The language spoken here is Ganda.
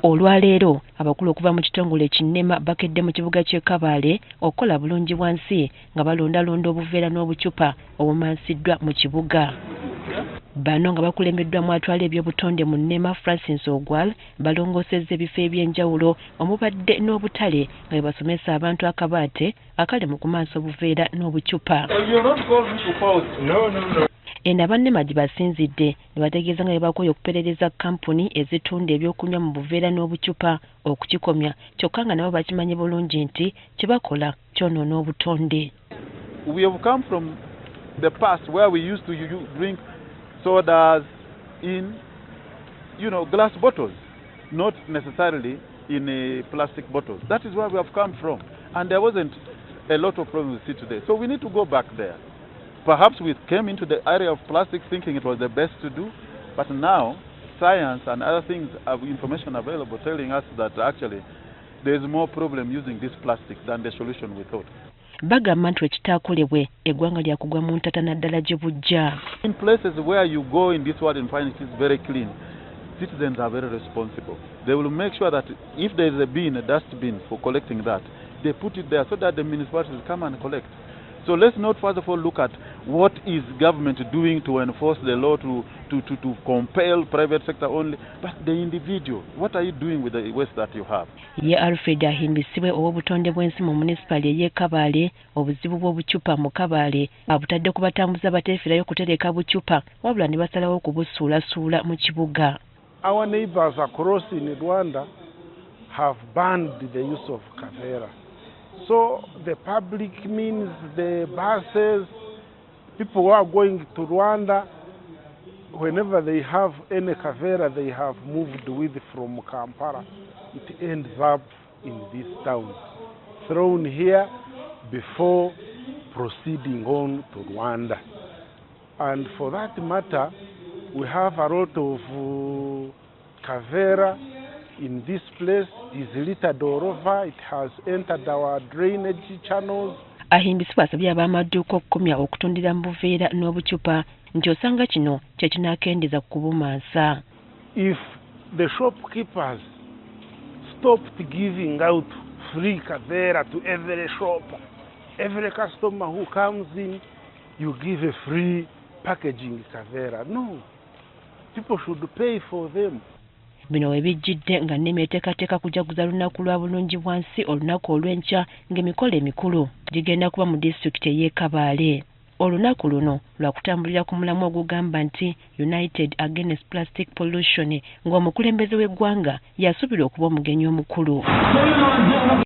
Olwaleero abakulu okuva mu kitongole kinnema bakedde mu kibuga ky'e Kabale okukola bulungi bwansi nga balondalonda obuveera n'obucupa obumansiddwa mu kibuga. Bano nga bakulembeddwamu atwala ebyobutonde mu NEMA Francis Ogwal balongoosezza ebifo eby'enjawulo omubadde n'obutale nga bwe basomesa abantu akabaate akali mu kumansa obuveera n'obucupa. Eno aba NEMA gye basinzidde ne bategeeza nga bwe bakooye okuperereza kkampuni ezitunda ebyokunywa mu buveera n'obucupa okukikomya, kyokka nga nabo bakimanyi bulungi nti kye bakola kyonoona obutonde. We have come from the past where we used to drink sodas in glass bottles, not necessarily in plastic bottles. That is where we have come from, and there wasn't a lot of problems we see today. So we need to go back there. Perhaps we came into the area of plastic thinking it was the best to do, but now science and other things have information available telling us that actually there is more problem using this plastic than the solution we thought. Bagamba nti ekitaakolebwe eggwanga lyakugwa mu ntata naddala gye bujja. In places where you go in this world and find it is very clean, citizens are very responsible. They will make sure that if there is a bin, a dustbin for collecting that, they put it there so that the municipalities come and collect. So let's not first of all look at what is government doing to enforce the law, to compel private sector only, but the individual. What are you doing with the waste that you have? Ye Alfred Ahimbisibwe ow'obutonde bw'ensi mu munisipaali ey'e Kabale, obuzibu bw'obucupa mu Kabale abutadde ku batambuza bateefirayo kutereka bucupa wabula ne basalawo okubusuulasuula mu kibuga. Our neighbors across in Rwanda have banned the use of kavera. So the public means the buses, people who are going to Rwanda, whenever they have any kavera they have moved with from Kampala, it ends up in this town, thrown here before proceeding on to Rwanda. And for that matter, we have a lot of kavera in this place. It is littered all over. It has entered our drainage channels. Ahimbisibwe asabye ab'amaduuka okukomya okutundira mu buveera n'obucupa nti osanga kino kye kinaakendeeza ku kubumansa. If the shopkeepers stopped giving out free kavera to every shop, every customer who comes in, you give a free packaging kavera. No, people should pay for them. Bino we bijjidde nga NEMA eteekateeka kujaguza lunaku lwa bulungi bwansi olunaku olw'enkya ng'emikolo emikulu gigenda kuba mu disitulikiti ey'e Kabale. Olunaku luno lwakutambulira ku mulamwa ogugamba nti United Against Plastic Pollution, ng'omukulembeze w'eggwanga yasuubirwa okuba omugenyi omukulu.